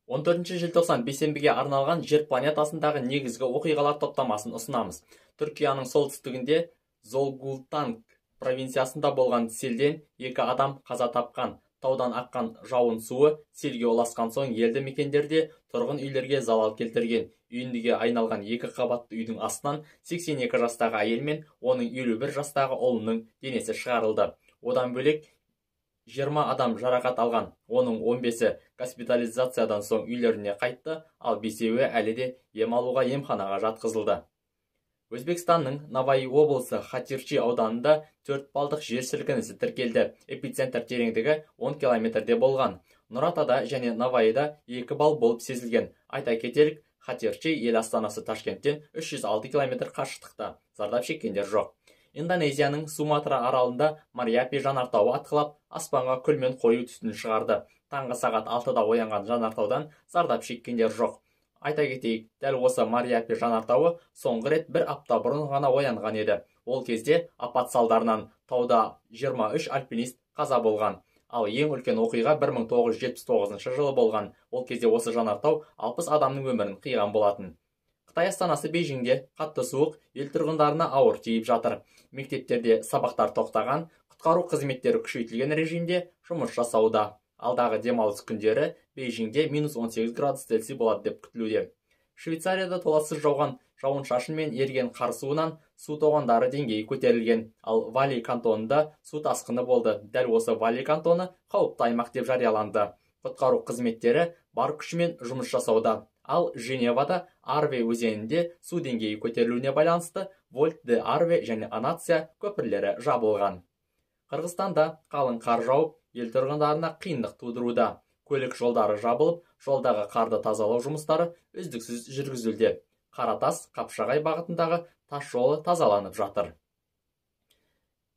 14 желтоқсан бейсенбіге арналған Жер планетасындағы негізгі оқиғалар топтамасын ұсынамыз. Түркияның солтүстігінде Зонгулдак провинциясында болған селден 2 адам қаза тапқан. Таудан аққан жауын суы селге ұласқан соң елді мекендерде тұрғын үйлерге залал келтірген. Үйіндіге айналған 2 қабатты үйдің астынан 82 жастағы әйел мен оның 51 жастағы ұлының денесі шығарылды. Одан бөлек 20 адам жарақат алған, оның 15-і госпитализациядан соң үйлеріне қайтты, ал 5-еуі әлі де ем алуға емханаға жатқызылды. Өзбекстанның Наваи облысы Хатирчи ауданында 4 балдық жер сілкінісі тіркелді. Эпицентр тереңдігі 10 километрде болған. Нұратада және Наваида 2 балл болып сезілген. Айта кетелік, Хатирчи ел астанасы Ташкенттен 306 километр қашықтықта. Зардап шеккендер жоқ. Индонезияның Суматра аралында Мариапи жанартауы атқылап, аспанға күл мен қою түтін шығарды. Таңғы сағат 6-да оянған жанартаудан зардап шеккендер жоқ. Айта кетейік, дәл осы Мариапи жанартауы соңғы рет бір апта бұрын ғана оянған еді. Ол кезде апат салдарынан тауда 23 альпинист қаза болған. Ал ең үлкен оқиға 1979 жылы болған. Ол кезде осы жанартау 60 адамның өмірін қиған болатын. Қытай астанасы Бейжіңде қатты суық ел тұрғындарына ауыр тиіп жатыр. Мектептерде сабақтар тоқтаған, құтқару қызметтері күшейтілген режимде жұмыс жасауда. Алдағы демалыс күндері Бейжіңде минус 18 градус Цельсий болады деп күтілуде. Швейцарияда толассыз жауған жауын-шашын мен еріген қар суынан су тоғандары деңгейі көтерілген. Ал Вали кантонында су тасқыны болды. Дәл осы Вали кантоны қауіпті аймақ деп жарияланды. Құтқару қызметтері бар күшімен жұмыс жасауда. Ал Женевада Арве өзенінде су деңгейі көтерілуіне байланысты Вольт-де-Арве және Анация көпірлері жабылған. Қырғызстанда қалың қар жауып, ел тұрғындарына қиындық тудыруда. Көлік жолдары жабылып, жолдағы қарды тазалау жұмыстары үздіксіз жүргізілуде. Қаратас, Қапшағай бағытындағы тас жолы тазаланып жатыр.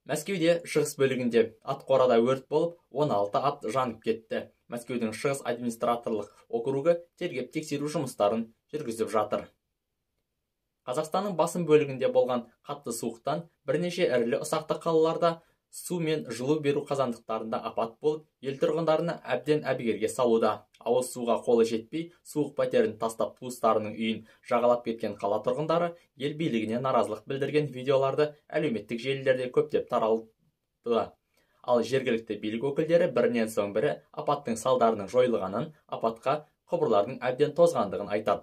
Мәскеуде шығыс бөлігінде ат қорада өрт болып, 16 ат жанып кетті. Мәскеудің шығыс администраторлық округі тергеп тексеру жұмыстарын жүргізіп жатыр. Қазақстанның басым бөлігінде болған қатты суықтан бірнеше ірілі ұсақты қалаларда су мен жылу беру қазандықтарында апат болып, ел тұрғындарына әбден әбігерге салуда. Ауыз суға қолы жетпей, суық пәтерін тастап туыстарының үйін жағалап кеткен қала тұрғындары ел билігіне наразылық білдірген видеоларды әлеуметтік желілерде көптеп таралды. Ал жергілікті билік өкілдері бірінен соң бірі апаттың салдарының жойылғанын, апатқа құбырлардың әбден тозғандығын айтады.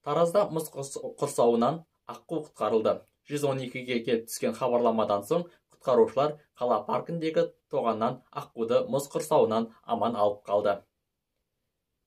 Таразда мұз құрсауынан аққу құтқарылды. 112-ге келіп түскен хабарламадан соң құтқарушылар қала паркіндегі тоғаннан аққуды мұз құрсауынан аман алып қалды.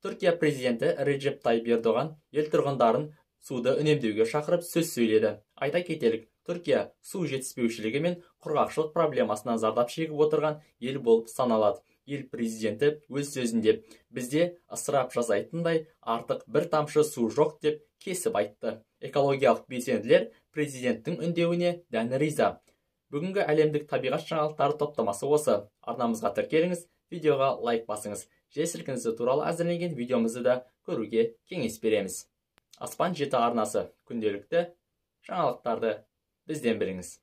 Түркия президенті Реджеп Тайып Ердоған ел тұрғындарын суды үнемдеуге шақырып сөз сөйледі. Айта кетелік, Түркия су жетіспеушілігі мен құрғақшылық проблемасынан зардап шегіп отырған ел болып саналады. Ел президенті өз сөзінде бізде ысырап жасайтындай артық бір тамшы су жоқ деп кесіп айтты. Экологиялық белсенділер президенттің үндеуіне дән риза. Бүгінгі әлемдік табиғат жаңалықтары топтамасы осы. Арнамызға тіркеліңіз, видеоға лайк басыңыз. Жер сілкінісі туралы әзірленген видеомызды да көруге кеңес береміз. Аспан 7 арнасы күнделікті жаңалықтарды бізден біліңіз.